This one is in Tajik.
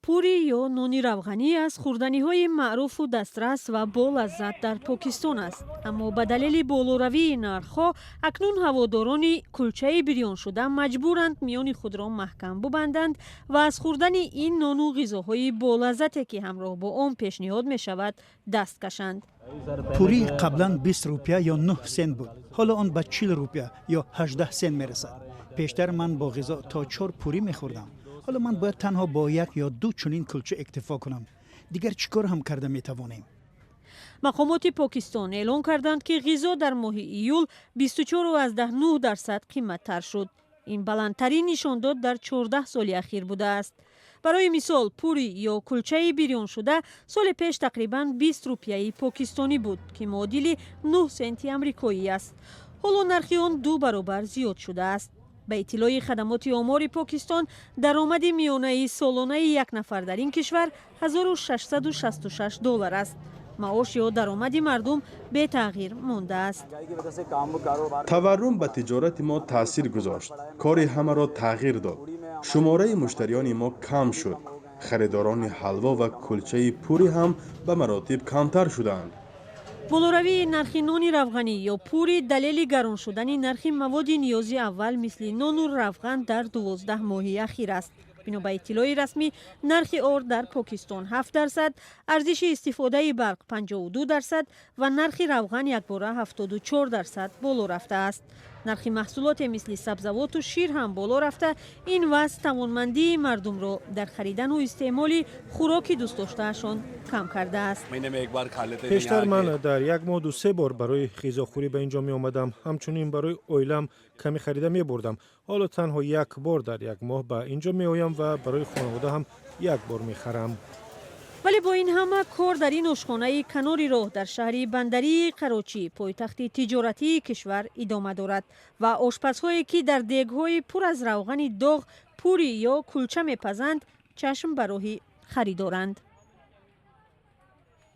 Пури ё нони равғанӣ аз хӯрданиҳои маъруфу дастрас ва болаззат дар Покистон аст, аммо ба далели болоравии нархҳо акнун ҳаводорони кулчаи бирёншуда маҷбуранд миёни худро маҳкам бубанданд ва аз хӯрдани ин нону ғизоҳои болаззате, ки ҳамроҳ бо он пешниҳод мешавад, даст кашанд. Пурӣ қаблан 20 рупия ё 9 сент буд, ҳоло он ба 40 рупия ё 18 сент мерасад. Пештар ман бо ғизо то чор пурӣ мехӯрдам. Ҳоло ман бояд танҳо бо як ё ду чунин кулча иктифо кунам. Дигар чӣ кор ҳам карда метавонем? Мақомоти Покистон эълон карданд, ки ғизо дар моҳи июл 24,9% қиматтар шуд. Ин баландтарин нишондод дар 14 соли ахир будааст. Барои мисол, пури ё кулчаи бирёншуда соли пеш тақрибан 20 рупияи покистонӣ буд, ки муодили 9 сенти амрикоӣ аст. Ҳоло нархи он ду баробар зиёд шудааст. Ба иттилои хадамоти омори Покистон, даромади миёнаи солонаи як нафар дар ин кишвар 1666 доллар аст. Маош ё даромади мардум бетағйир мондааст. Таваррум ба тиҷорати мо таъсир гузошт, кори ҳамаро тағйир дод. Шумораи муштариёни мо кам шуд. Харидорони ҳалво ва кулчаи пурӣ ҳам ба маротиб камтар шуданд. Болоравии нархи нони равғанӣ ё пури далели гарон шудани нархи маводи ниёзи аввал, мисли нону равған, дар 12 моҳи ахир аст. Бино ба иттилои расмӣ, нархи орд дар Покистон 7%, арзиши истифодаи барқ 52% ва нархи равған якбора 74% боло рафтааст. Нархи маҳсулоте, мисли сабзавоту шир, ҳам боло рафта, ин вазъ тавонмандии мардумро дар харидану истеъмоли хӯроки дӯстдоштаашон кам кардааст. Пештар ман дар як моҳ ду-се бор барои ғизохӯрӣ ба ин ҷо меомадам, ҳамчунин барои оилаам каме харида мебурдам. Ҳоло танҳо як бор дар як моҳ ба ин ҷо меоям ва барои хонавода ҳам як бор мехарам. Вале бо ин ҳама кор дар ин ошхонаи канори роҳ дар шаҳри бандарии Карочӣ, пойтахти тиҷоратии кишвар, идома дорад ва ошпазҳое, ки дар дегҳои пур аз равғани доғ пури ё кулча мепазанд, чашм ба роҳи харидоранд.